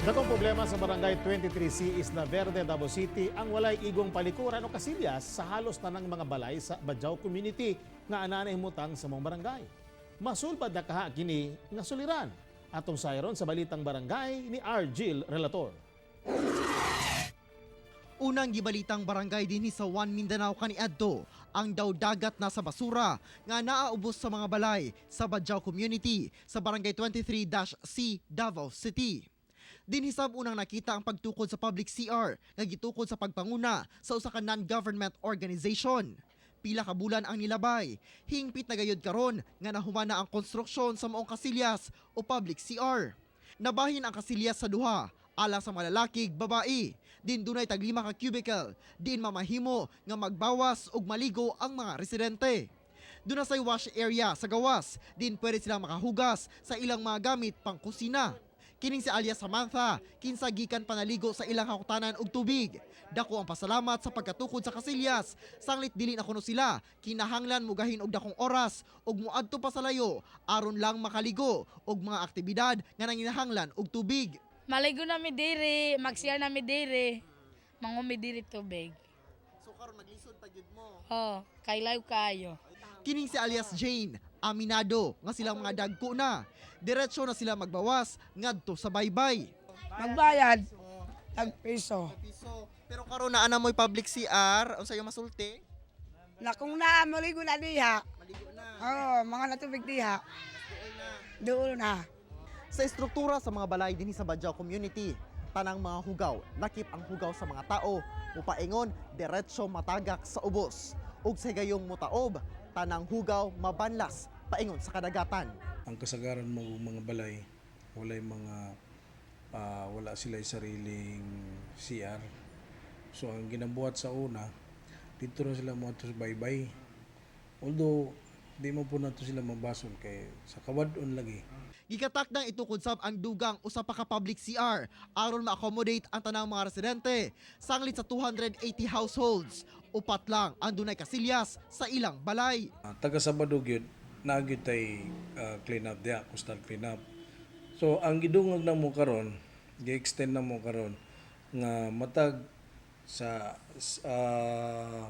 Dakong problema sa Barangay 23C, Isla Verde, Davao City ang walay igong palikuran o kasilyas sa halos tanang mga balay sa Badjao community nga anaa nahimutang sa maong barangay. Masulbad na kaha kini nga suliran. Atong sayron sa Balitang Barangay ni Argil Relator. Unang gibalitang barangay dinhi sa One Mindanao kaniadto ang daw dagat na sa basura nga naaubos sa mga balay sa Badjao community sa Barangay 23-C, Davao City. Dinhi sab unang nakita ang pagtukod sa public CR nga gitukod sa pagpanguna sa usa ka non-government organization. Pila ka bulan ang nilabay, hingpit na gayud karon nga nahuman na ang konstruksyon sa maong kasilyas o public CR. Nabahin ang kasilyas sa duha, alang sa mga lalaki ug babae. Din dunay tag 5 ka cubicle, diin mamahimo nga magbawas ug maligo ang mga residente. Duna say wash area sa gawas, din pwede silang makahugas sa ilang mga gamit pang kusina. Kining si alias Samantha, kinsa gikan panaligo sa ilang hakutanan og tubig. Dako ang pasalamat sa pagkatukod sa kasilyas. Sanglit dili na kuno sila, kinahanglan mugahin og dakong oras ug moadto pa sa layo aron lang makaligo og mga aktibidad nga nanginahanglan og tubig. Maligo na mi diri, mag-CR na mi diri. Mangumi diri tubig. So karon maglisod pa gyud mo. Oh, kay layo kayo. Kining si alias Jane, aminado nga silang mga dagko na. Diretso na sila magbawas ngadto sa baybay. Magbayad, tag piso. Piso. Pero karon naa na mo'y public CR, unsa yung masulti? Na kung naa maligo na diha. Maligo na. Oo, mga natubig diha. Doon na. Sa estruktura sa mga balay dinhi sa Badjao community, tanang mga hugaw, lakip ang hugaw sa mga tao, mupaingon diretso matagak sa ubos. Ug sa gayong mutaob, tanang hugaw mabanlas paingon sa kadagatan. Ang kasagaran mo mga balay, walay mga wala sila sariling CR. So ang ginabuhat sa una, dito na sila mo sa baybay. Although di mo po nato sila mabasol kay sa kawad-on lagi. Gikatakdang itukod sab ang dugang usa pa ka public CR aron ma-accommodate ang tanang mga residente. Sanglit sa 280 households, 4 lang ang dunay kasilyas sa ilang balay. Taga Sabado gyud naa gyud tay clean up diha, coastal clean up. So ang gidungag na mo karon, gi-extend na mo karon nga matag sa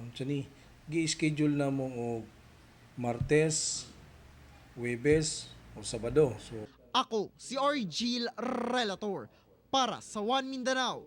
unsa ni, gi-schedule na mo og Martes, Huwebes o Sabado. So Ako si Argil Relator para sa One Mindanao.